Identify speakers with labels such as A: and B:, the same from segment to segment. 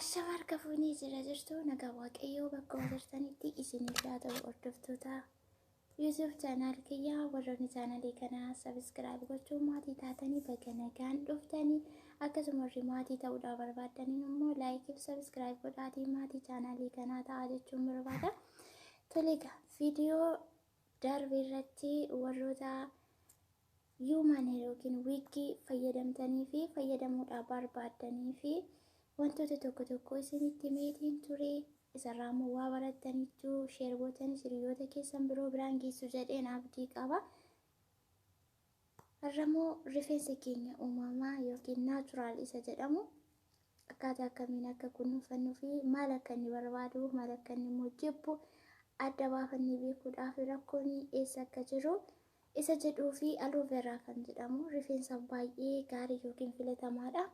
A: Ashama harka fuunee jira jirtu nagaa Waaqayyoo bakkuma jirtanitti isiniif haa ta'u hordoftoota YouTube channel kiyyaa warroonni chaanalii kanaa subscribe gochuun maatii taatanii baga nagaan dhuftanii akkasuma warri maatii ta'uudhaaf barbaaddaniin immoo like fi subscribe godhaatii maatii chaanalii kanaa ta'aa jechuun barbaada. Tole egaa viidiyoo darbe irratti warroota human hair yookiin wiiggii fayyadamtanii fi fayyadamuudhaaf barbaaddanii fi wantoota tokko tokko isinitti meetiin ture isarraa immoo waa barattaniitu share gootanii hiriyoota keessan biroo biraan geessu jedheen abdii qaba. Har'ammoo rifeensa keenya uumamaa yookiin natural isa jedhamu akkaataa akkamiin akka kunuunfannuu fi maal akka inni barbaadu maal akka inni immoo jibbu adda baafannee beekuudhaaf rakkoon eessa akka jiru isa jedhuu fi aloe vera kan jedhamu rifeensaaf baay'ee gaarii yookiin filatamaadha.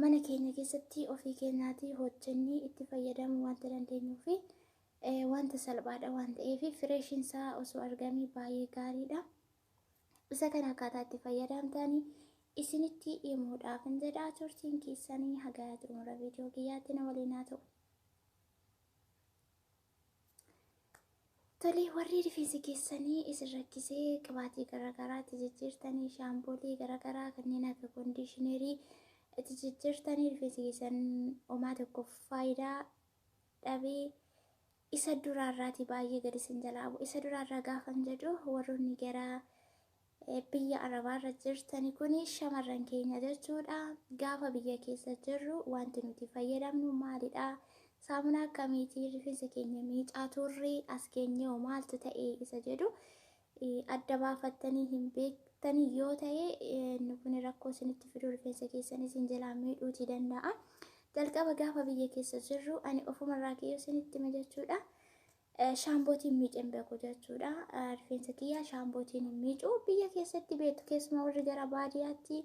A: Mana keenya keessatti ofii keenyaatii hojjennee itti fayyadamuu wanta dandeenyuu fi wanta salphaadha waan ta'eef freshiin isaa osoo argamee baay'ee gaariidha. Isa kana akkaataa itti fayyadamtanii isinitti himuudhaaf hin jedhaa turtiin keessanii haga xumura viidiyoo kiyyaatti na waliin haa ta'u. Tole warri rifeensi keessanii isin rakkisee qibaatii garaagaraatti jijjiirtanii shaampoolii garaagaraa kanneen akka conditionerii itti jijjiirtanii rifeensi keessan homaa tokko faayidaa dhabee isa duraarraatii baay'ee gadi isin jalaa bu'u. Isa duraarraa gaafan jedhu warroonni gara biyya arabaarra jirtani kun shamarran keenya jechuudha. Gaafa biyya keessa jirru wanti nuti fayyadamnu maalidha? Saamunaa akkamiitiin rifeensa keenya miicaa turre as keenyee hoo maaltu ta'e isa jedhu adda baafattanii hin beektanii yoo ta'e inni kun rakkoo isinitti fiduu rifeensa keessan isin jalaa miidhuutii danda'a. Jalqaba gaafa biyya keessa jirru ani ofumarraa ka'ee isinitti hima jechuudha. Shaambootiin miiceen beeku jechuudha. Rifeensa kiyyaa shaambootiin hin miicu. Biyya keessatti beektu keessumaa warri gara baadiyyaatti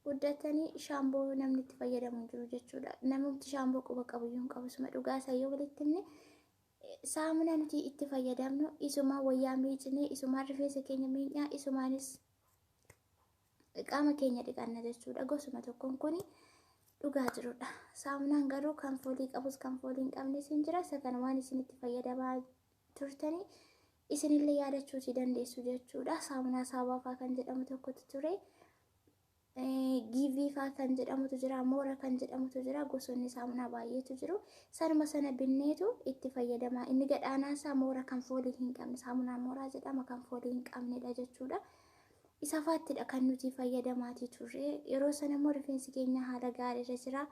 A: guddatanii shaamboo namni itti fayyadamu hin jiru jechuudha. Namumti shaamboo quba qabu iyyuu hin qabu. Isuma dhugaa isaa yoo walitti himne saamunaa nuti itti fayyadamnu isuma wayyaa miicnee isumaan rifeensa keenya miicnaa isumaanis qaama keenya dhiqanna jechuudha. Gosuma tokkoon kuni dhugaa jirudha. Saamunaan garuu kan foolii qabus kan foolii hin qabnes hin jira. Isa kana waan isin itti fayyadamaa turtanii isinillee yaadachuuti dandeessu jechuudha. Saamunaa saabaa fa'aa kan jedhamu tokkotu ture. Giivii fa'aa kan jedhamutu jira. Moora kan jedhamutu jira. Gosoonni saamunaa baay'eetu jiru. Sanuma sana binneetu itti fayyadamaa. Inni gadhaanaa isaa moora kan foolii hin qabne saamunaa mooraa jedhama kan foolii hin qabnedha jechuudha. Isa fa'aattidha kan nuti fayyadamaatii turre. Yeroo sana immoo rifeensi keenya haala gaariirra jira.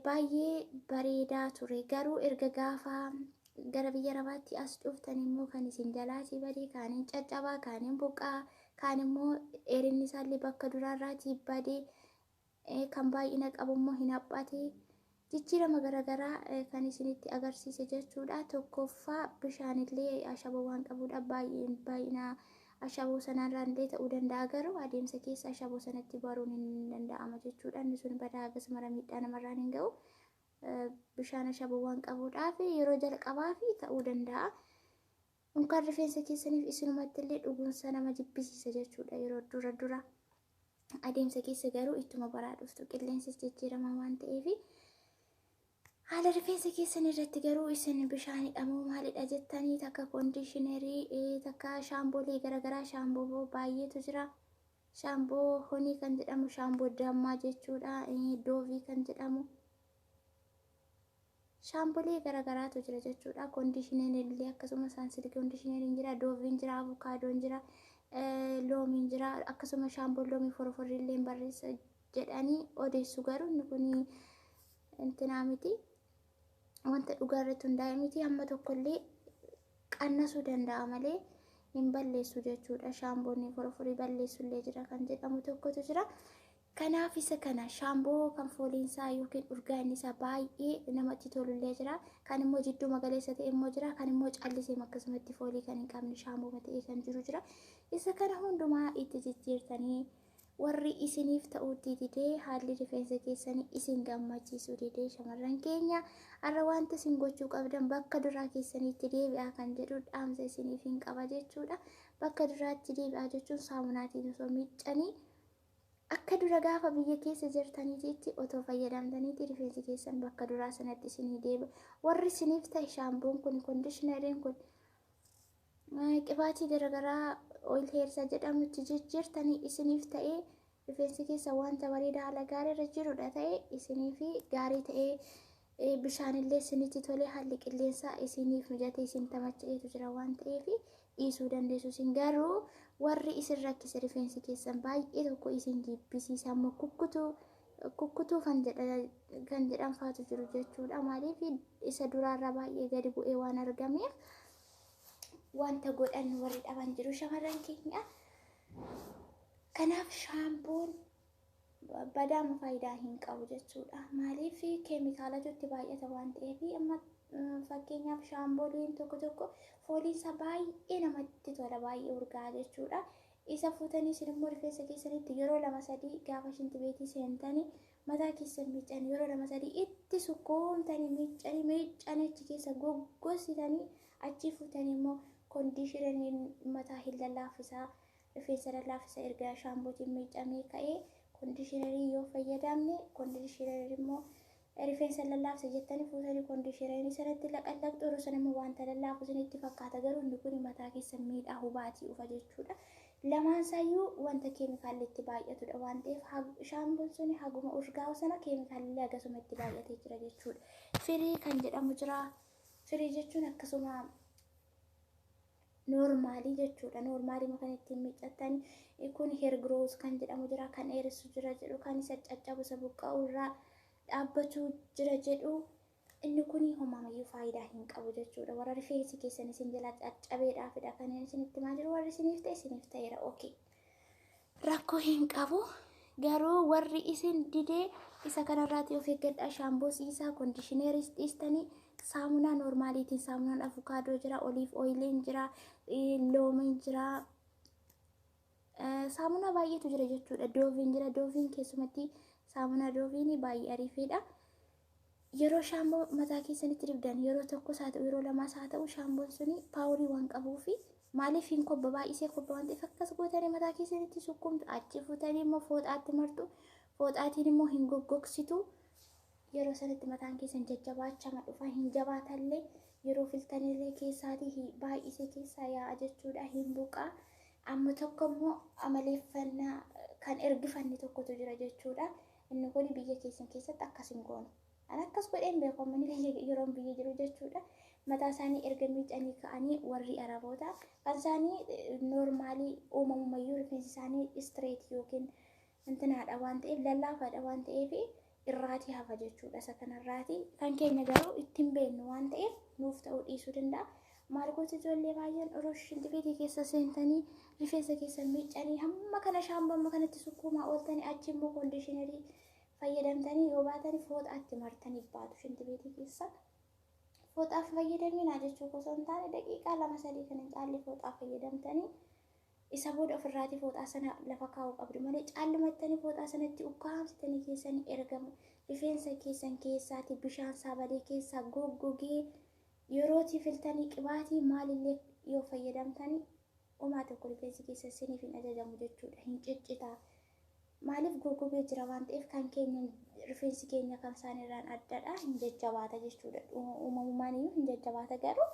A: Baay'ee bareedaa ture. Garuu erga gaafa gara biyya arabaatti as dhuftan immoo kan isin jalaatii badee kaaniin caccabaa, kaaniin buqqaa, kaan immoo dheerinni isaallee bakka duraarraatii badee kan baay'ina qabu immoo hin haphate. Jijjiirama garaagaraa kan isinitti agarsiise jechuudha. Tokkoffaa bishaanillee ashaboo waan qabudha. Baay'ina ashaboo sanarraan illee ta'uu danda'a garuu adeemsa keessa ashaboo sanatti baruun hin danda'ama jechuudha. Inni sun badaa hagas mara miidhaa namarraan hin ga'u. Bishaan ashaboo waan qabuudhaaf yeroo jalqabaaf ta'uu danda'a. Unkaan rifeensa keessaniif isinumatti illee dhuguunsa nama jibbisiisa jechuudha yeroo dura dura. Adeemsa keessa garuu ittuma baraa dhuftu qilleensis jijjiiramaa waan ta'eef haala rifeensa keessan irratti garuu isin bishaanidha moo maalidha jettanii takka conditionerii takka shaamboolee garaagaraa shaamboo baay'eetu jira. Shaamboo honey kan jedhamu shaamboo dammaa jechuudha. Doovii kan jedhamu shaambolee garaagaraatu jira jechuudha. Conditioneriin illee akkasuma Sunsilk conditioneriin jira, Doveiin jira, avocadon jira, loomiin jira. Akkasuma shaamboon loomii forforri illee barreessa jedhanii odeessu garuu inni kun intinaa miti. Wanta dhugaa irratti hundaa'e miti hamma tokkollee qannasuu danda'a malee hin balleessu jechuudha. Shaamboonni forforii balleessu illee jira kan jedhamu tokkotu jira. Kanaaf isa kana shaamboo kan fooliinsaa yookiin urgaan isaa baay'ee namatti tolullee jira. Kan immoo jidduu magaleessa ta'e immoo jira. Kan immoo callisee akkasumatti foolii kan hin qabne shaamboo ta'e kan jiru jira. Isa kana hundumaa itti jijjiirtanii warri isiniif ta'utti didee haalli rifeensa keessanii isin gammachiisuu didee shamarran keenya har'a wanta isin gochuu qabdan bakka duraa keessanitti deebi'aa kan jedhu dhaamsa isiniif hin qaba jechuudha. Bakka duraatti deebi'aa jechuun saamunaatiin osoo miiccanii Akka dura gaafa biyya keessa jirtaniititti otoo fayyadamtaniiti rifeensi keessan bakka duraa sanatti isinii deebi'a. Warri isiniif ta'e shaampoon kun, conditioneriin kun, qibaatii garaagaraa oil hairsa jedhamutti jijjiirtanii isiniif ta'ee, rifeensi keessa wanta bareedaa haala gaarii irra jirudha ta'e, isiniif gaarii ta'ee, bishaanillee isinitti tolee, haalli qilleensaa isiniif mijatee isin tamacha'eetu jira waan ta'eef dhiisuu dandeessu. Isin garuu warri isin rakkise, rifeensi keessan baay'ee tokko isin jibbisiisa, ammoo kukkutuu kukkutuu kan jedhan faatu jiru jechuudha. Maaliif? Isa duraarraa baay'ee gadi bu'ee waan argameef wanta godhan warri dhaban jiru shamarran keenya. Kanaaf shaampoon badaama faayidaa hin qabu jechuudha. Maaliif? Keemikaalatu itti baay'ata waan ta'eef. Amma fakkeenyaaf shaampooliin tokko tokko fooliinsa baay'ee namatti tola, baay'ee urgaa'a jechuudha. Isa fuutanii isin immoo rifeensa keessanitti yeroo lama sadii gaafa shintibeetii seentanii mataa keessan miiccan, yeroo lama sadii itti sukkuumtanii miiccanii miiccanii achi keessa goggositanii, achi fuutanii immoo conditioneriin mataa hin lallaafisaa, rifeensa lallaafisa. Erga shaambootiin miiccamee ka'ee conditionerii yoo fayyadamne, conditionerii immoo rifeensa lallaafisa jettanii fuutanii conditionerii sanatti laqallaqxu. Yeroo sana immoo wanta lallaafu isinitti fakkaata, garuu inni kun mataa keessa miidhaa hubaatii dhufa jechuudha. Lamaan isaayyuu wanta keemikaalli itti baay'atudha waan ta'eef, shaampoon sun haguma urgaa'u sana keemikaalli akkasuma itti baay'atee jira jechuudha. Firii kan jedhamu jira. Firii jechuun akkasuma normalii jechuudha. Normalii kan ittiin miiccattan kun hair growth kan jedhamu jira, kan dheeressu jira jedhu, kan isa caccabu, isa buqqa'u irraa dhaabbatu jira jedhu. Inni kun homaamayyuu faayidaa hin qabu jechuudha. Warra rifeensi keessan isin jala caccabeedhaafidha kan inni isinitti himaa jiru. Warri isiniif ta'e isiniif ta'eera. Okay. Rakkoo hin qabu. Garuu warri isin didee isa kanarraati of eeggadhaa. Shaamboo dhiisaa, conditioneris dhiistanii saamunaa normaliitiin, saamunaan avukaadoo jira, olive oiliin jira, loomiin jira. Saamunaa baay'eetu jira jechuudha. Doveiin jira. Doveiin keessumatti saamunaa Doveiin baay'ee ariifidha. Yeroo shaamboo mataa keessanitti dibdan, yeroo tokkos haa ta'u, yeroo lamaas haa ta'u, shaamboon suni powerii waan qabuufi, maaliif hin kobba, baay'isee kobba waan ta'eef, akkas gootanii mataa keessanitti sukkumtu, achi fuutanii immoo fooxaatti martu, fooxaatiin immoo hin goggogsitu. Yeroo sanatti mataan keessan jajjabaachama dhufa, hin jabaatallee, yeroo filtanillee keessaatii baay'isee keessaa yaa'a jechuudha, hin buqaa. Amma tokko immoo amaleeffannaa kan ergifanne tokkotu jira jechuudha. Inni kun biyya keessan keessatti akkas hin goonu. An akkas godheen beeku amma yeroon biyya jiru jechuudha. Mataa isaanii erga miicanii ka'anii, warri Araboota kan isaanii normalii uumamumayyuu rifeensi isaanii straight yookiin intinaadha waan ta'eef, lallaafaadha waan ta'eef, irraatii hafa jechuudha isa kanarraati. Kan keenya garuu ittiin beeknu waan ta'eef nuuf ta'uu dhiisuu danda'a. Maal gooti ijoollee baay'een? Yeroo shintibeetii keessa seentanii rifeensa keessan miicanii, hamma kana shaamboo hamma kanatti sukkuumaa ooltanii, achi immoo conditionerii fayyadamtanii yoo baatanii, fooxaatti martanii baatu shintibeetii keessa. Fooxaaf fayyadaminaa jechuu osoo hin taane, daqiiqaa lama sadii kan hin caalle fooxaa fayyadamtanii isa booda ofirraatii fooxaa sana lafa kaa'uu qabdu malee, caallumattanii fooxaa sanatti ukkaamsitanii keessanii ergamu rifeensa keessan keessaati bishaan saabalee keessaa goggogee yerootii filtanii qibaatii maalillee yoo fayyadamtanii homaa tokko rifeensi keessa isiniif hin ajajamu jechuudha. Hin ciccitaa. Maaliif? Goggogee jira waan ta'eef. Kan keenya rifeensi keenya kan isaanirraan addadha, hin jajjabaata jechuudha. Uumamumaan iyyuu hin jajjabaata, garuu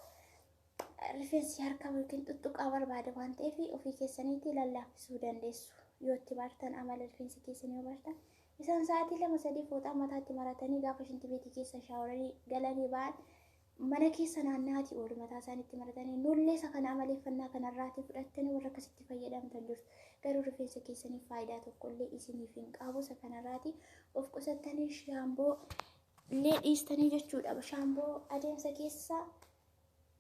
A: rifeensi harka yookiin tuttuqaa barbaada waan ta'eef ofii keessaniitti lallaaffisuu dandeessu. Yoo itti bartan, amala rifeensa keessanii yoo bartan. Isaan sa'aatii 2-3 fooxaa mataatti maratanii gaafa shintibeetii keessa showerii galanii ba'an mana keessa naanna'aatii oolu mataa isaaniitti maratanii. Nullee isa kana amaleeffannaa kanarraatii fudhattanii warra akkasitti fayyadamtan jirtu. Garuu rifeensa keessaniif faayidaa tokkollee isiniif hin qabu. Isa kanarraatii of qusattanii shaamboo illee dhiistanii jechuudha. Shaamboo adeemsa keessa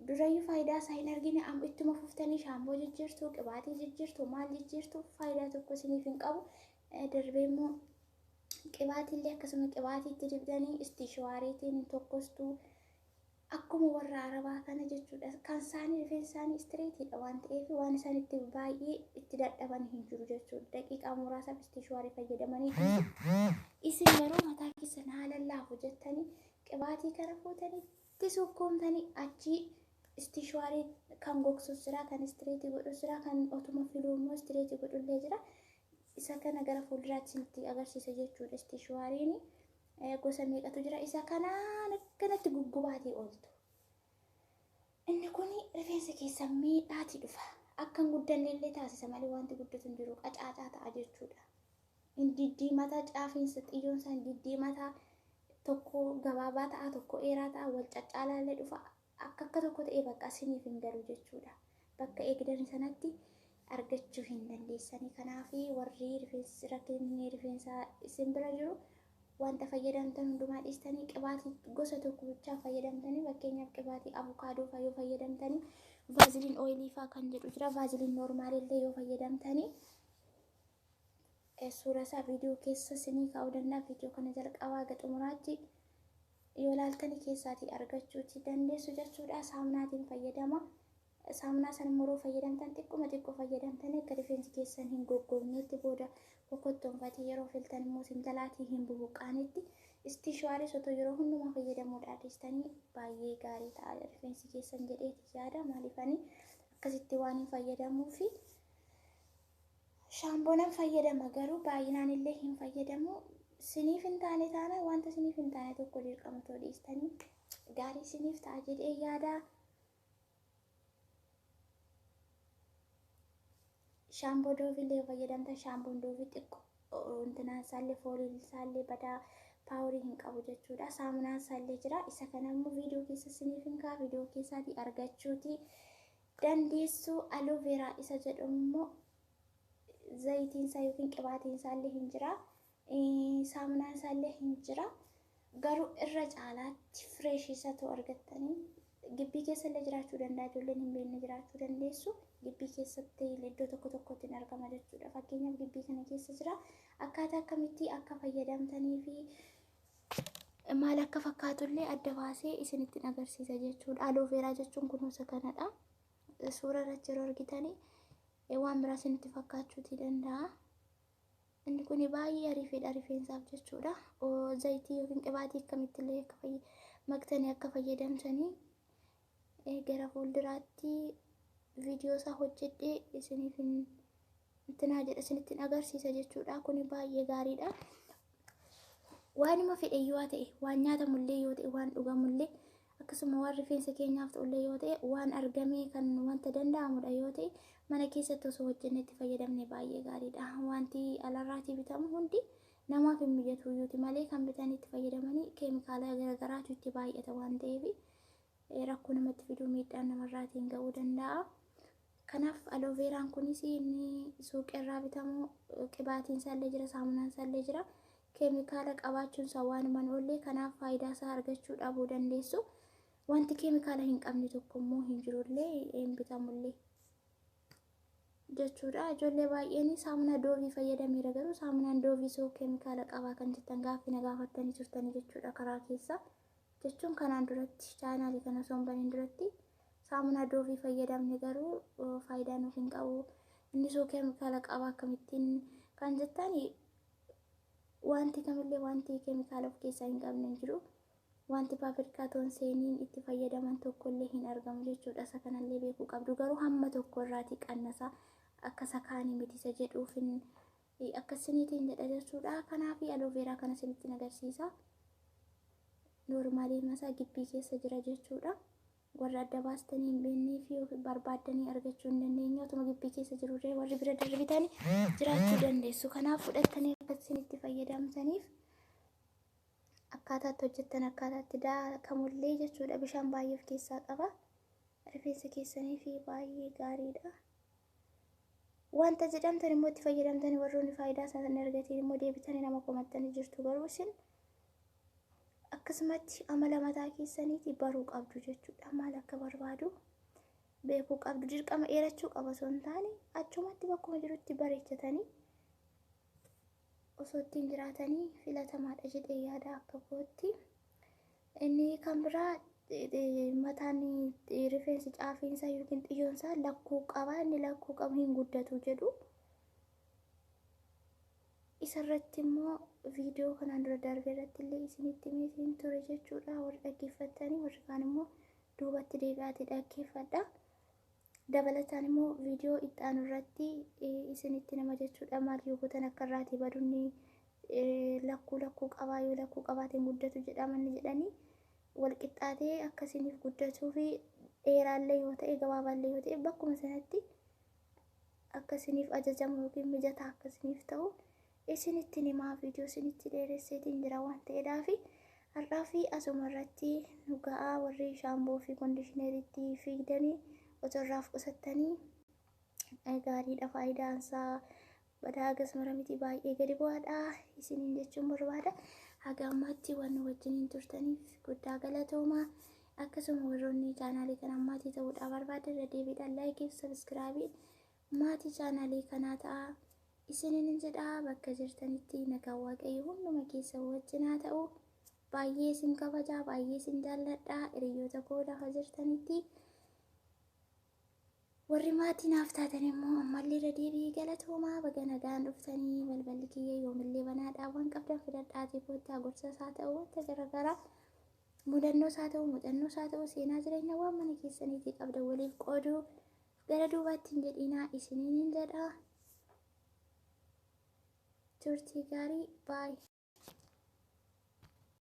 A: durayyuu faayidaa isaa hin argine, amma ittuma fuftanii shaamboo jijjiirtuu, qibaatii jijjiirtuu, maal jijjiirtuu, faayidaa tokko isiniif hin qabu. Darbee immoo qibaatiillee akkasuma qibaatiitti dibdanii istiishwaariitiin tokkostuu akkuma warra Arabaa kana jechuudha. Kan isaanii rifeensi isaanii straightiidha waan ta'eef waan isaan itti baay'ee itti dadhaban hin jiru jechuudha. Daqiiqaa muraasaaf istiishwaarii fayyadamanii. Isin garuu mataa keessan haala laafu jettanii qibaatii kana fuutanii itti sukkuumtanii, achii istiishwaarii kan gogsus jira, kan straightii godhus jira, kan otuma filuu immoo straightii godhullee jira. Isa kana gara fuulduraatti isinitti agarsiisa jechuudha. Istishuwaariin gosa meeqatu jira? Isa kanaan akkanatti guggubaatii ooltu. Inni kun rifeensa keessa miidhaati dhufa. Akka hin guddanne illee taasisa malee wanti guddatu hin jiru, qacaacaa ta'a jechuudha. Hin diddiimataa, caafiinsa xiyyoon isaa hin diddiimataa, tokko gabaabaa ta'a, tokko dheeraa ta'a, wal caccaalaa illee dhufa. Akka tokko ta'ee bakka isiniif hin galu jechuudha. Bakka eegdan sanatti argachuu hin dandeessani. Kanaaf warri rifeensi rakkinni rifeensaa isin bira jiru wanta fayyadamtan hundumaa dhiistanii qibaatii gosa tokko bichaa fayyadamtanii, fakkeenyaaf qibaatii abukaadoo fa'aa yoo fayyadamtanii, vaaziliin ooyilii fa'aa kan jedhu jira, vaaziliin noormaal illee yoo fayyadamtanii, suura isaa viidiyoo keessa isinii kaa'uu danda'a. Viidiyoo kana jalqabaa haga xumuraatti yoo ilaaltanii keessaatii argachuuti dandeessu jechuudha. Saamunaatiin fayyadama. Saamunaa sana immoo yeroo fayyadamtan xiqquma xiqqoo fayyadamtanii akka rifeensi keessan hin goggognetti, booda kokkottoonfatee yeroo filtan immoo isin jalaatii hin bubuqqaanetti, istiishwaaris otoo yeroo hundumaa fayyadamuudhaa dhiistanii baay'ee gaarii ta'a rifeensi keessan jedheeti yaada. Maaliifanii akkasitti waan hin fayyadamuufi shaamboonan fayyadama, garuu baay'inaan illee hin fayyadamu. Siniif hin taane taana wanta siniif hin taane tokko dirqama otoo dhiistanii gaarii siniif ta'a jedhee yaada. Shaamboo Doovii illee fayyadamtan, shaamboon Doovii xiqqoo intinaan isaallee fooliin isaallee badaa paaworii hin qabu jechuudha. Saamunaan isaallee jira. Isa kana immoo viidiyoo keessa siniif hin kaa, viidiyoo keessaatii argachuuti dandeessu. Alooveeraa isa jedhamu immoo zayitiin isaa yookiin qibaatiin isaallee hin jira. Saamunaan isaallee hin jira. Garuu irra caalaatti fireeshii isa ta'u argattanii gibbii keessa illee jiraachuu danda'a. Ijoolleen hin beekne jiraachuu dandeessu. Gibbii keessatti iddoo tokko tokkotti hin argama jechuudha. Fakkeenyaaf gibbii kana keessa jira. Akkaataa akkamitti akka fayyadamtanii fi maal akka fakkaatullee adda baasee isinitti agarsiisa jechuudha. Alooveeraa jechuun kunuunsa kanadha. Suura irratti yeroo argitanii waan biraa isinitti fakkaachuutii danda'a. Inni kun baay'ee ariifidha rifeensaaf jechuudha. Zayitii yookiin qibaatii akkamitti illee akka maktanii akka fayyadamtanii gara fuulduraatti viidiyoo isaa hojjedhee isiniif intinaa jedha, isinitti agarsiisa jechuudha. Kun baay'ee gaariidha. Waanuma fedhe yoo ta'e, waan nyaatamullee yoo ta'e, waan dhugamullee, akkasuma waan rifeensa keenyaaf ta'ullee yoo ta'e, waan argamee kan wanta danda'amudha yoo ta'e, mana keessatti osoo hojjennee itti fayyadamne baay'ee gaariidha. Wanti alarraatii bitamu hundi namaaf hin mijatu iyyuuti malee, kan bitanii itti fayyadamanii keemikaala garaagaraatu itti baay'ata waan ta'eef rakkoo namatti fiduu, miidhaan namarraatiin ga'uu danda'a. Kanaaf alooveeraan kunis inni suuqii irraa bitamu qibaatiin isaallee jira, saamunaan isaallee jira. Keemikaala qabaachuun isaa waanuma hin oolle, kanaaf faayidaa isaa argachuu dhabuu dandeessu. Wanti keemikaala hin qabne tokko immoo hin jirullee, hin bitamullee jechuudha. Ijoollee baay'een saamunaa Doovii fayyadameera, garuu saamunaan Doovii soo keemikaala qabaa kan jettan gaaffii na gaafattanii turtanii jechuudha karaa keessa. Jechuun kanaan duratti chaanaalii kana osoo hin banin duratti saamunaa Doovii fayyadamne garuu faayidaa nuuf hin qabu. Inni soo keemikaala qaba akkamittiin kan jettan, wanti kamillee wanti keemikaala of keessaa hin qabne hin jiru. Wanti paapirikaa toon seeniin itti fayyadaman tokkollee hin argamu jechuudha. Isa kanallee beekuu qabdu. Garuu hamma tokko irraatii qannasa, akka isa kaanii miti isa jedhuufin akkasiniitiin jedha jechuudha. Kanaaf alooveeraa kana isinitti agarsiisa. Noormaalii masaa gibbii keessa jira jechuudha. Warra adda baastanii hin beeknee fi barbaaddanii argachuu hin dandeenye, otuma gibbii keessa jirurree warri bira darbitanii jiraachuu dandeessu. Kanaaf fudhattanii akka isin itti fayyadamtaniif akkaataa itti hojjettan, akkaataa itti daakamullee jechuudha. Bishaan baay'ee of keessaa qaba. Rifeensa keessanii fi baay'ee gaariidha. Wanta jedhamtan immoo itti fayyadamtanii warroonni faayidaa sana hin argatiin immoo deebitanii nama komattanii jirtu, garuu isin akkasumatti amala mataa keessaniitii baruu qabdu jechuudha. Maal akka barbaadu beekuu qabdu. Dirqama dheerachuu qaba osoo hin taane, achumatti bakkuma jirutti bareechatanii osoo ittiin jiraatanii filatamaadha jedhee yaada akka kootti. Inni kan biraa mataan rifeensi caafiinsaa yookiin xiyyoonsaa lakkuu qaba. Inni lakkuu qabu hin guddatu jedhu. Isarratti immoo viidiyoo kanaan dura darbe irratti illee isinitti himeetiin ture jechuudha. Warri dhaggeeffattanii, warri kaan immoo duubatti deebi'aatii dhaggeeffadha. Dabalataan immoo viidiyoo itti aanu irratti isinitti nama jechuudha. Maal yoo gootan akka irraatii baduun lakkuu lakkuu qabaa, yoo lakkuu qabaateen guddatu jedhaman jedhanii wal qixxaatee akka isiniif guddatuu fi dheeraallee yoo ta'e gabaabaallee yoo ta'e bakkuma sanatti akka isiniif ajajamu yookiin mijataa akka isiniif ta'u isinitti himaa. Viidiyoo isinitti dheeresseetiin jira waan ta'eedhaafi har'aa fi asuma irratti nu ga'aa. Warri shaamboo fi kondiishineriitti fiigdanii otoo irraaf qusattanii gaariidha. Faayidaan isaa badaa hagas mara miti, baay'ee gadi bu'aadha isiniin jechuun barbaada. Haga ammaatti waan nu wajjiniin turtaniif guddaa galatoomaa. Akkasuma warroonni chaanaalii kana maatii ta'uudhaaf barbaadan irra deebiidhaan laayikii fi sabiskiraabiin maatii chaanaalii kanaa ta'a. Isiniin jedha, bakka jirtanitti nagaan Waaqayyo hunduma keessa wajjin haa ta'u. Baay'ee isin kabajaa, baay'ee isin jaalladha. Hiriyoota koo lafa jirtanitti. Warri maatii naaf taatan immoo ammallee irra deebi'ee galatoomaa, baga nagaan dhuftanii. Balballi kiyya yoomillee banaadhaa, waan qabdan fidadhaatii koottaa. Gorsa isaa ta'u, wanta garaagaraa, mudannoo isaa ta'u, muuxannoo isaa ta'u, seenaa jireenya waan mana keessaniitii qabdan waliif qooduu gara duubaatti hin jedhinaa isiniin hin jedha. Turtii gaarii, baay'ee.